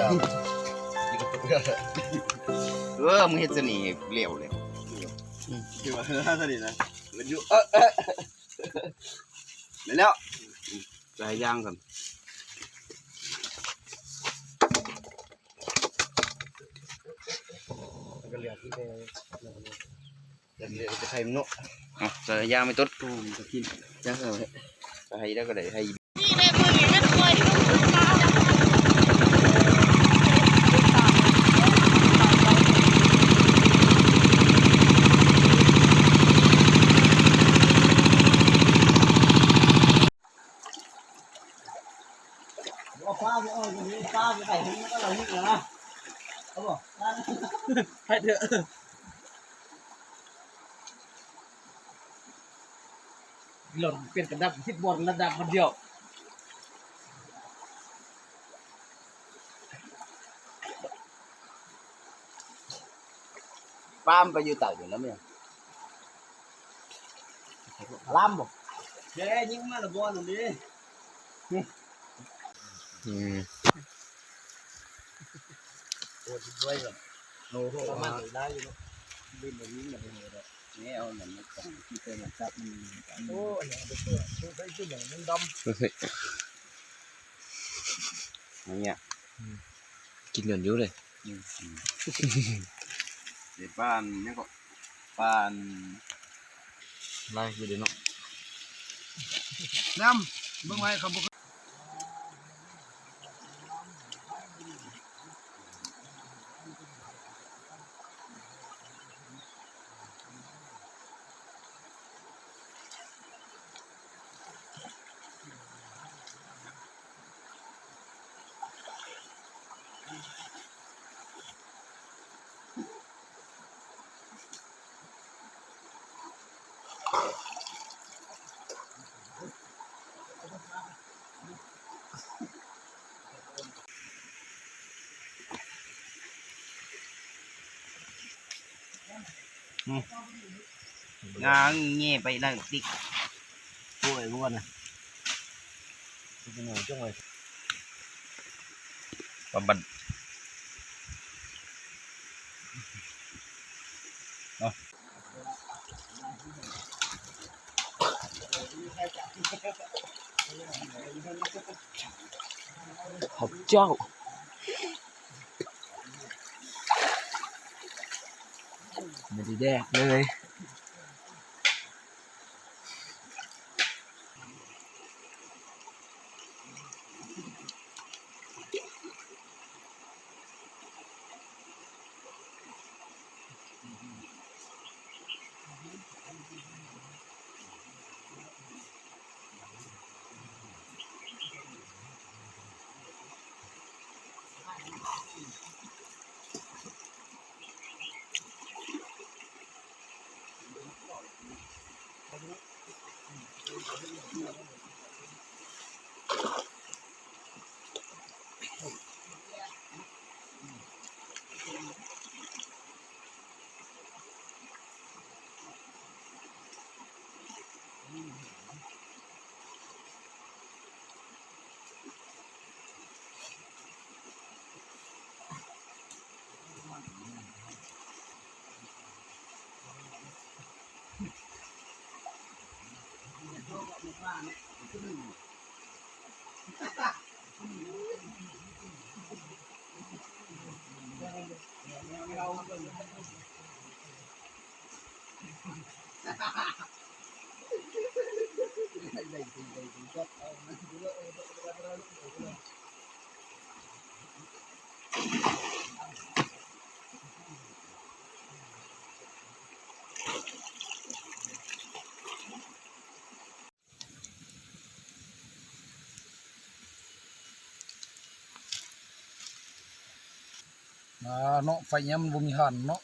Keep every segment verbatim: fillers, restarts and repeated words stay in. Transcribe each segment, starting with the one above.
เออ มึงเฮ็ดเสน่ห์เร็วเลย อืม คือว่าเสน่ห์นะ มันอยู่ เออ เออ แล้ว ใส่ย่างก่อน ก็เหลือที่ไป จะเหลือจะใครมันเนาะ อ่ะ ใส่ย่างไม่ตุ๊ด อืม จะกิน ย่างเอาไว้ ก็ให้แล้วก็ได้ให้ เอาปลาไป เอาปลาไปใส่ถุงแล้วก็เราหิ้วแล้วนะ เอาบ่ ให้เถอะ หล่นเป็นกระดับ คิดบอลระดับมันเดียว ปามไปอยู่ใต้อยู่แล้วเนี่ย ลามบ่ แกยิงมาละบอลนั่นดิ อืม โอ้ยด้วยเหรอ โอ้โห ประมาณได้อยู่เนาะ เล่นแบบนี้แบบนี้เลย นี่เอาหนังของที่เคยมาจับมัน โอ้ อันนี้เอาไปเชื่อ ใช้ชื่อหนังมันดำ ดูสิ อย่างเงี้ย อืม กินเหมือนอยู่เลย อืม อืม เดี๋ยวบ้านเนี่ยก็ บ้าน ไล่อยู่เดี๋ยวเนาะ น้ำ เบิ่งไว้ครับ อืม งางเงี้ยไปนั่งติ๊ก โอ้ย รู้ว่านะ เป็นยังไงจังเลย บำบัด เนาะ พระเจ้า ไม่ได้แดกเลยอ่าเนาะ ไฟเนี้ยมันบ่มีถ่านเนาะ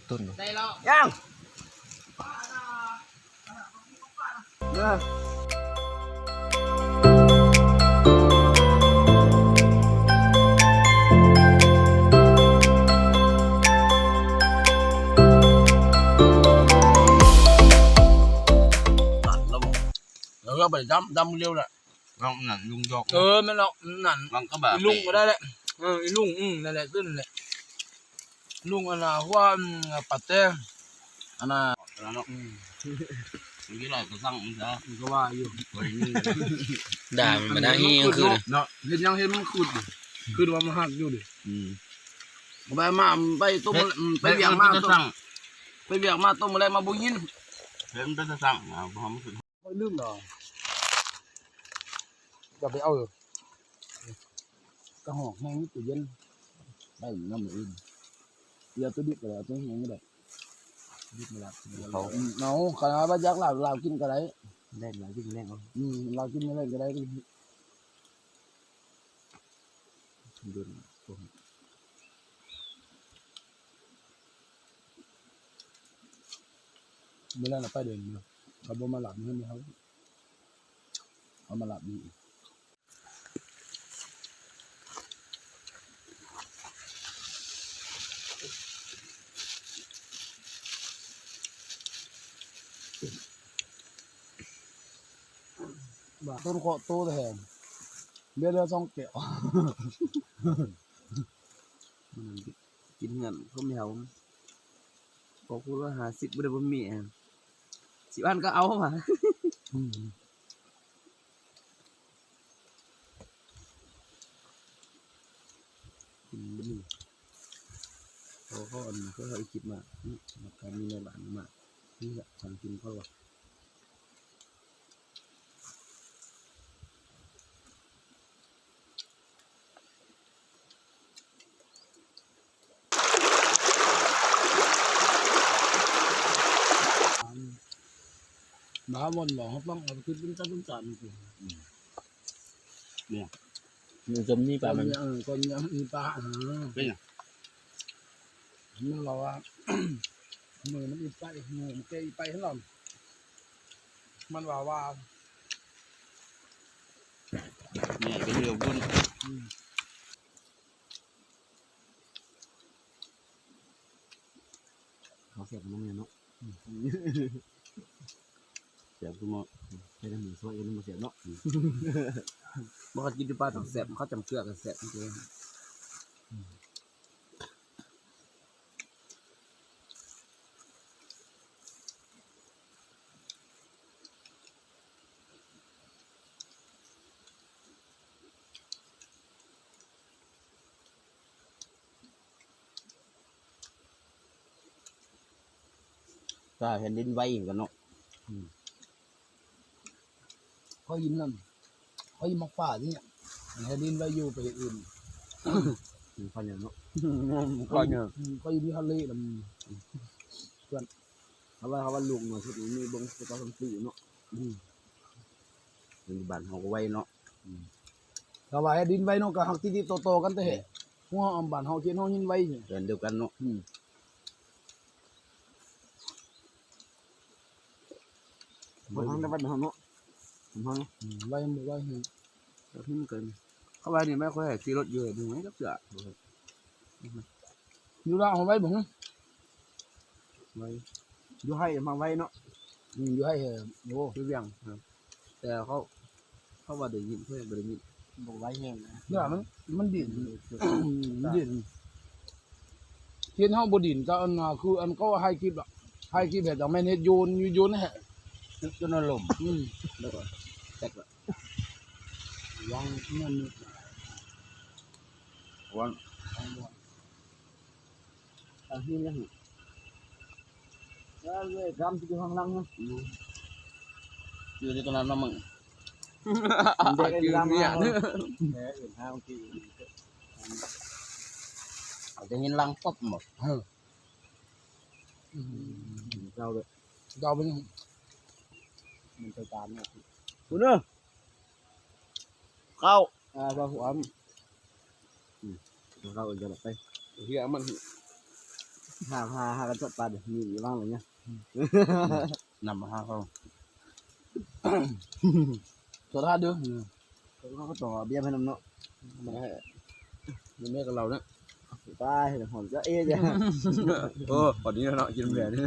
ต้น ได้แล้ว ยัง เออ ก็บ่ได้ดำ ดำเร็วแหละ ลองนั่นลุงยอก เออ แม่นแล้ว นั่น ลองกระบะ อีลุงก็ได้แหละ เออ อีลุง อืม นั่นแหละ ขึ้นแหละ ลุงอันน่ะ หัว อืม ปัดแต่ อันน่ะ แล้วเนาะ อืม มันก็ลอยกระสังมันซะ มันก็ว่าอยู่ ด่ามันมาได้ อันนี้ เฮ้ย มัน คืน เนาะ เนาะ เห็นยังเห็นมันคืนอยู่ คืนว่ามันหักอยู่ดิ อืม ไปมา ไปต้ม เฮ็ด อืม ไปเวียงมา เฮ็ดมันเป็น ต้ม ตะสั่ง ไปเวียงมาต้มอะไรมาบ่ยิน เฮ็ดมันเป็นตะสั่ง อ่า บ่ให้มันขึ้น ข้อยลืมดอก อย่าไปเอาเลย กระหอกแห้งตู้เย็น ได้อยู่นะมื้ออื่น เดี๋ยวตัวดิบก็ได้ เอาตัวแห้งก็ได้ ดิบมาละ เขา อืม เอา ขนาดว่าอยากลาว ลาวกินก็ได้ ได้ลาวกินแรงเอา อืม ลาวกินแรงก็ได้ เดิน มื้อนั้นน่ะไปเดินอยู่ เขาบ่มาหลับมื้อนี้ เขา เขามาหลับนี่ บ่า ต้นเคาะโตแท้ เบียร์เรือสองแก้ว มันกินเงินเขาไม่เอา พอพูดว่าห้าสิบบ่ได้บ่มีอะ สิบอันก็เอาว่ะ อืม อืม เขา เขาอันนี้เขาเอาคลิปมา อืม มาทำมีในบ้านมา นี่แหละ ทำกินเขาว่ะ มาวนบอกเขาต้องเอาไปคิดเป็นการเป็นการจริงๆ อืม เนี่ย มีจมนี่ปลามัน เออ ก็มี มีปลา อ่า เป็นไง มันบอกว่า มือมันอีไป มือมันเกยอีไปให้เรา มันว่าว่า เนี่ย เป็นเรือบุญ อืม เขาเสียบมันเนี่ยเนาะ อืม เสียบคือหมอ เฮ็ดให้หมูสวย เฮ็ดให้หมูเสียบเนาะ อืม บ่กินอยู่ป่าต้องแซ่บ เขาจำเกลือกันแซ่บจริงๆ ก็แผ่นดินไหวกันเนาะ อืม เขายินนั่น เขายินมักป่าที่เนี่ย แผ่นดินไหวอยู่ไปอื่น อืม เขาเนี่ยเนาะ เขาเนี่ย อืม เขาอยู่ที่ทะเลน่ะ อืม เพื่อน เขาว่า เขาว่าลุงเนาะ ชุดนี้มีเบิ่ง เขาต้องซื้อเนาะ อืม ปัจจุบันเขาก็ไหวเนาะ อืม เขาว่าแผ่นดินไหวเนาะ ก็หักติดๆต่อๆกันแต่ อืม หัวอำบ้านเฮาเขตเฮายินไหวเนี่ย เดือนเดียวกันเนาะ อืม บ่ทันได้บ้านเฮาเนาะ บ้านเฮาเนาะ อืม ไหวบ่ไหว แบบนี้มันเกิน เขาว่านี่ไม่ค่อยให้ขี่รถอยู่ ดูไหมครับเสือ อยู่ลาวเขาไหวบ่ ไหว อยู่ไฮ่มาไหวเนาะ อืม อยู่ไฮ่ เออ โอ้ อยู่เวียง ครับ แต่เขา เขาว่าได้ยิน เขายังบ่ได้ยิน บ่ไหวแฮงนะ เนี่ยมัน มันดิ้น มันดิ้น เห็นเฮาบ่ดิ้น แต่อันน่ะ คืออันเขาให้คลิปอะ ให้คลิปแบบจังแม่นเฮ็ดโยน อยู่โยนแฮะ จนอารมณ์ อืม แล้วก็แตกละ วางนั่นนี่ วัน อันนี้นะ แล้วเลยกำที่อยู่ข้างหลังนะ อืม อยู่ในตรงนั้นเนาะมึง เด็ก ยืน กำ เนี่ย มา แหมอื่นห้างที่ อาจจะเห็นหลังปุ๊บหมด เออ อืม เจ้าเลย เจ้าเป็น มันไปตามเนี่ย คุณเนอะ เข้า อ่า ครับผม อืม เข้าอีกแล้วไป เฮียมัน หา หา หากันสดปลาเดี๋ยวมีอยู่บ้างอะไรเงี้ย นำมาหาเขา สดท้ายเด้อ เขาก็ต่อเบียร์ให้นำเนาะ มาให้ มันไม่กับเราเนี่ย ตาย หอมจะเอ๊ะจ้ะ โอ้ ขอนี้เนาะ กินเบียร์นี่